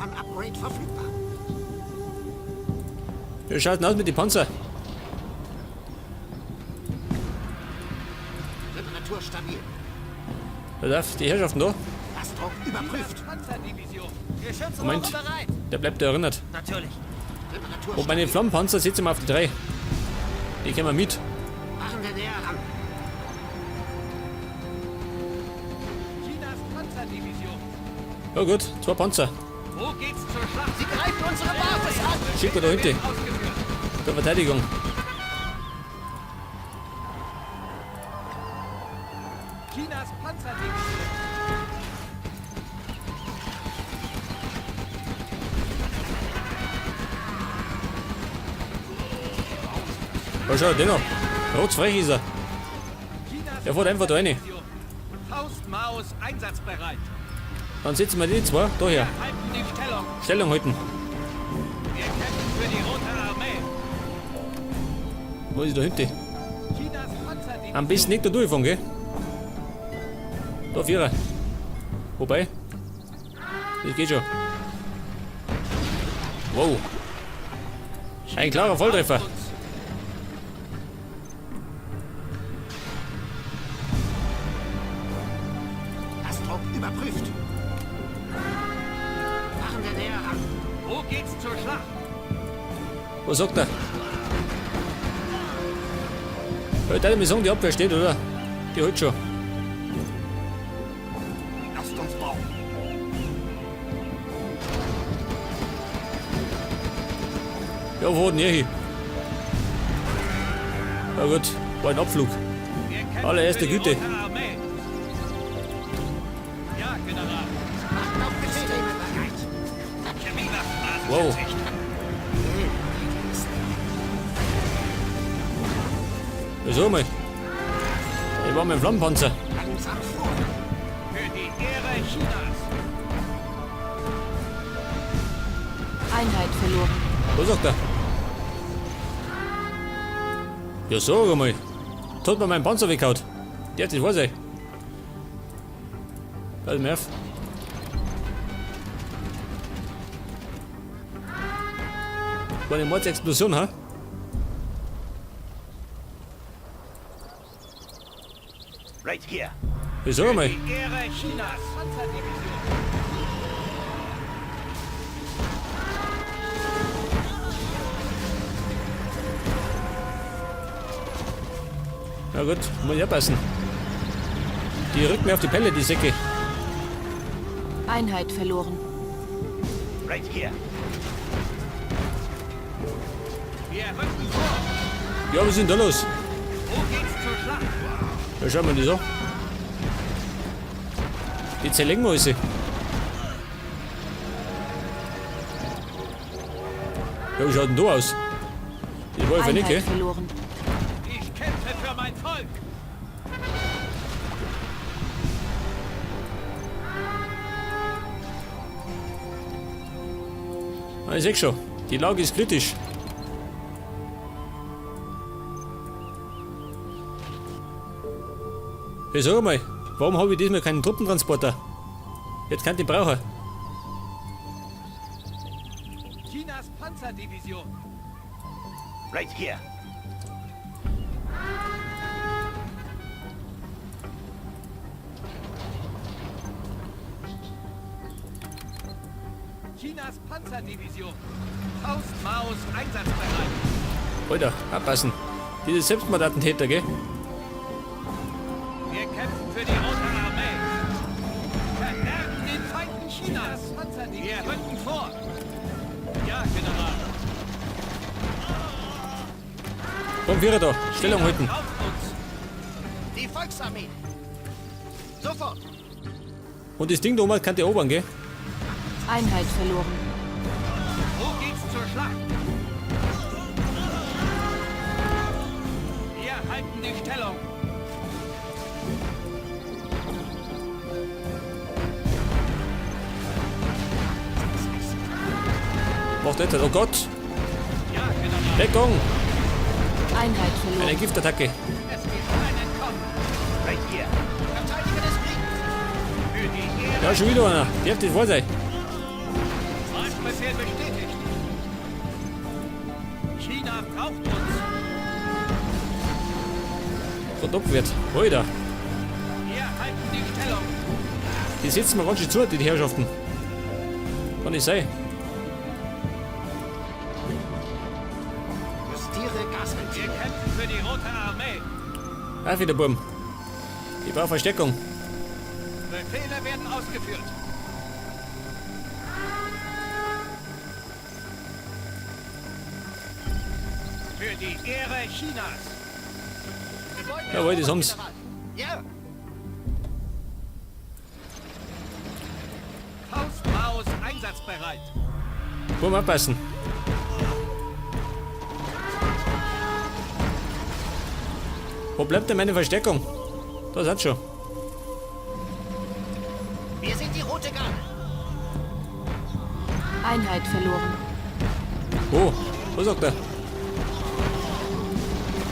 Railgun-Upgrade verfügbar. Wir schalten aus mit den Panzer. Temperatur stabil. Da darf die Herrschaften da. Lastdruck überprüft. Panzerdivision. Moment. Bereit. Der bleibt da erinnert. Natürlich. Temperatur Und meine stabil. Flammenpanzer setzen wir auf die 3. Die können wir mit. Fahren wir näher ran. Chinas Panzerdivision. Ja gut, 2 Panzer. Wo geht's zur Schlacht? Sie greifen unsere Basis an. Schick wir da hinten. Ausgeführt. Zur Verteidigung. Chinas Panzerdivision. Oh, schau, den noch. Rotzfrech ist er. Chinas Der fährt einfach da rein. Faust Maus einsatzbereit. Dann setzen wir die 2 da her. Wir halten die Stellung. Stellung halten. Wir kämpfen für die Rote Armee. Wo ist da hinten? Chinas Panzerdivision. Am besten nicht da durchfahren, gell? Da, Vierer. Wobei. Das geht schon. Wow. Ein klarer Volltreffer. Lastdruck überprüft. Fahren wir näher ran. Wo geht's zur Schlacht? Was sagt er? Ja, da mir sagen, die Abwehr steht, oder? Die hält schon. Lasst uns bauen. Ja, wo denn ihr hin? Ja gut, war ein Abflug. Wir kämpfen Allererste für die Güte. Rote Armee. Ja, General. Systeme bereit. Chemiewaffenbasis Wow. in Sicht. Ja, so mal. Ich war mit dem Flammenpanzer. Langsam vor. Für die Ehre Chinas. Einheit verloren. Was sagt er? Ja, sag einmal. Da hat mir meinen Panzer weggehauen. Der hat das wahr sein. Pass mir auf. War eine Mordsexplosion, ha? Right here. Ich sag einmal. Die Ehre Chinas. Panzerdivision. Na gut, muss ich aufpassen. Die rückt mir auf die Pelle, die Säcke. Einheit verloren. Right here. Wir rücken vor. Ja, was ist denn da los? Wo geht's zur Schlacht? Ja, schauen wir die so. Die zerlegen wir alle. Ja, wie schaut denn da aus? Die Wolfe nicht, Einheit gell? verloren. Ich kämpfe für mein Volk. Ah, ich seh schon. Die Lage ist kritisch. Hey, sag mal, warum habe ich diesmal keinen Truppentransporter? Jetzt kann ich den brauchen. Chinas Panzerdivision. Right here. Chinas Panzerdivision. Faust Maus einsatzbereit. Alter, abpassen. Diese Selbstmordattentäter, gell? Wir kämpfen für die Rote Armee. Verderben den Feinden Chinas. Wir rücken vor. Ja, General. Komm, Vierer da. Stellung halten. Auf uns. Die Volksarmee. Sofort. Und das Ding da oben kann die erobern, gell? Einheit verloren. Wo geht's zur Schlacht? Wir halten die Stellung. Macht etwas. Oh Gott. Ja, General. Deckung. Einheit verloren. Eine Giftattacke. Es gibt kein Entkommen. Right here. Verteidiger des Friedens. Für die Ehre Ja, schon wieder einer. Die hat das wahr sein. China braucht uns. Gerade abgewehrt. Alter, Wir halten die Stellung. die sitzen mir ganz schön zu, die Herrschaften. Kann nicht sein. Justiere Wir Gasventile. kämpfen für die Rote Armee. Auf wieder, Burm. Ich brauche Verstärkung. Befehle werden ausgeführt. Für die Ehre Chinas. Gebäude Jawohl, das haben's. General. Ja. Faust Maus einsatzbereit. Burm, aufpassen. Wo bleibt denn meine Verstärkung? Da ist schon. Wir sind die Rote Garde. Einheit verloren. Wo? Wo sagt er?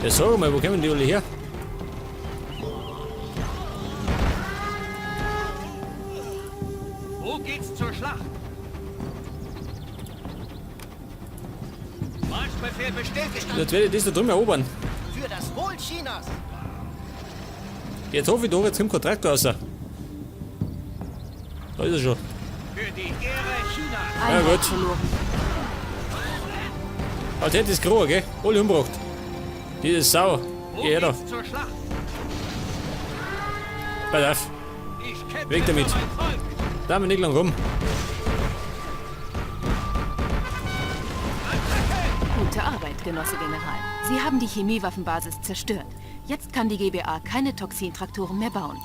Ja, sag mal, wo kommen die alle her? Wo geht's zur Schlacht? Marschbefehl bestätigt. Jetzt werde ich das da drüben erobern. Für das Wohl Chinas. Jetzt hoffe ich doch, jetzt kommt kein Traktor raus. Da ist er schon. Für die Ehre Chinas. Ja, Einheit gut. verloren. Aber der hat das Grohe, gell? Alle umgebracht. Diese Sau. Wo Geh her da. geht's zur Schlacht? Pass auf. Ich kämpfe Weg damit. für mein Volk. Da haben wir nicht lang rum. Gute Arbeit, Genosse General. Sie haben die Chemiewaffenbasis zerstört. Jetzt kann die GBA keine Toxintraktoren mehr bauen.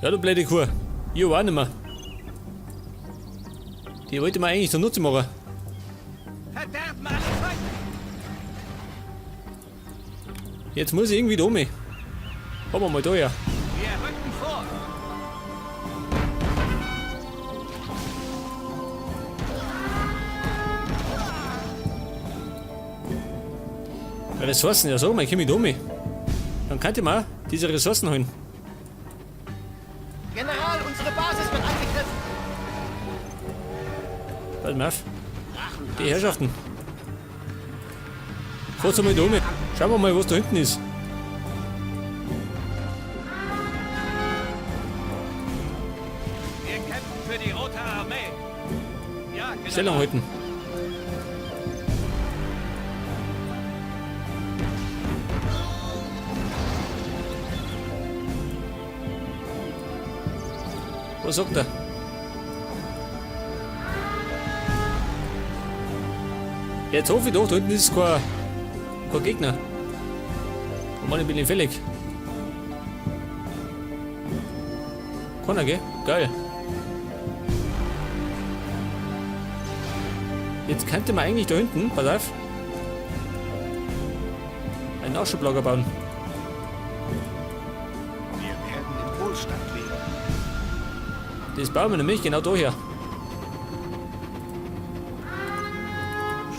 Ja, du blöde Kuh. Ich auch nicht mehr. Die wollte man eigentlich zunutze machen. Verderben alle Feinde. Jetzt muss ich irgendwie da um. Haben wir mal da ja. Wir rücken vor. Ressourcen, ja sag mal, ich komm ich da um. Dann könnte man diese Ressourcen holen. General, unsere Basis wird angegriffen. Pass mal auf. Die Herrschaften. Fahrt's mal da um. Schauen wir mal, was da hinten ist. Wir kämpfen für die Rote Armee. Ja, General. Stellung halten. Was sagt er? Jetzt hoffe ich doch, da hinten ist kein Gegner. Oh Mann, ich bin fällig. Keiner, gell? Geil. Jetzt könnte man eigentlich da hinten, pass auf, einen Nachschublager bauen. Wir werden im Wohlstand leben. Das bauen wir nämlich genau da her.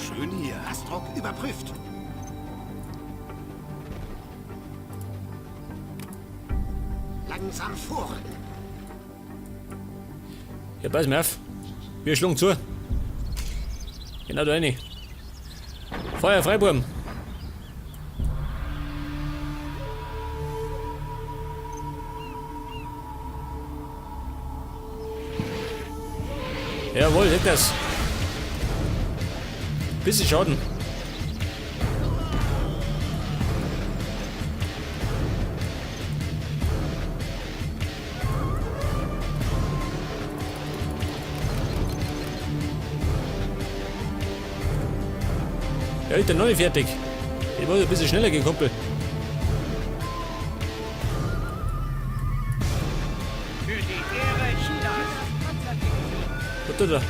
Schön hier. Lastdruck überprüft. Langsam vorrücken. Ja, pass mal auf. Wir schlagen zu. Genau da rein. Feuer frei, Burm. Jawohl, seht das. Bisschen Schaden. Ja, ist der noch nicht fertig. Ich muss ein bisschen schneller gehen, Kumpel. Für die Ehre Chinas. Was tut er?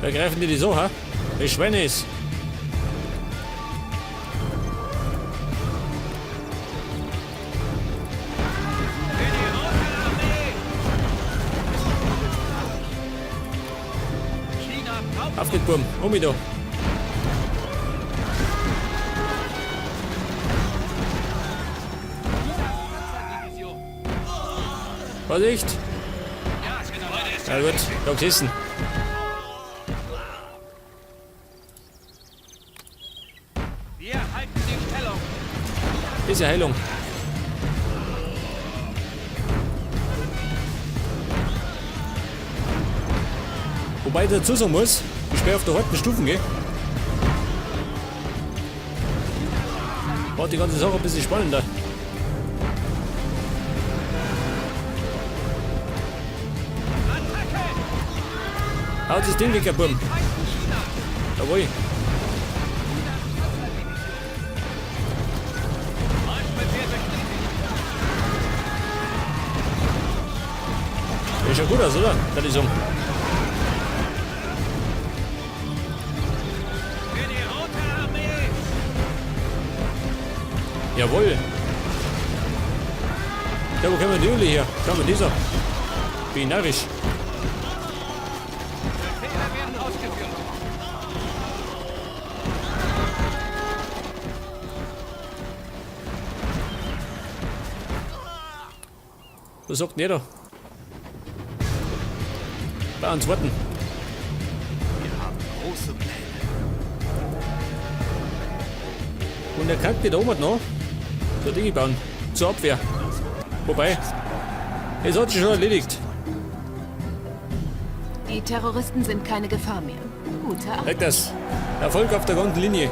Da greifen die die so, ha? Die Schweine ist. Für die Rote Armee. China braucht Auf geht's, Burm. Um mich da. Panzerdivision. Vorsicht. Ja, General. Ja gut, da gesessen. Diese Heilung. Wobei ich dazu sagen muss, ich spiele auf der harten Stufen, gell? Macht die ganze Sache ein bisschen spannender. Haut das Ding weg, Herr Burm. Jawohl. Der schaut gut aus, oder? Kann ich sagen. Für die Rote Armee! Jawohl. Ja, wo kommen die Öle her? Schau mal, dieser. Bin ich narrisch. Befehle werden ausgeführt. Was sagt denn der da? Bei uns warten. Wir haben große Pläne. Und er kann da oben noch so Dinge bauen. Zur Abwehr. Wobei, es hat sich schon erledigt. Die Terroristen sind keine Gefahr mehr. Gute Arbeit. Merkt das. Erfolg auf der ganzen Linie.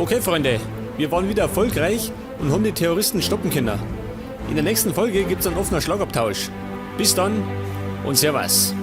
Okay, Freunde, wir waren wieder erfolgreich und haben die Terroristen stoppen können. In der nächsten Folge gibt's einen offenen Schlagabtausch. Bis dann und Servus.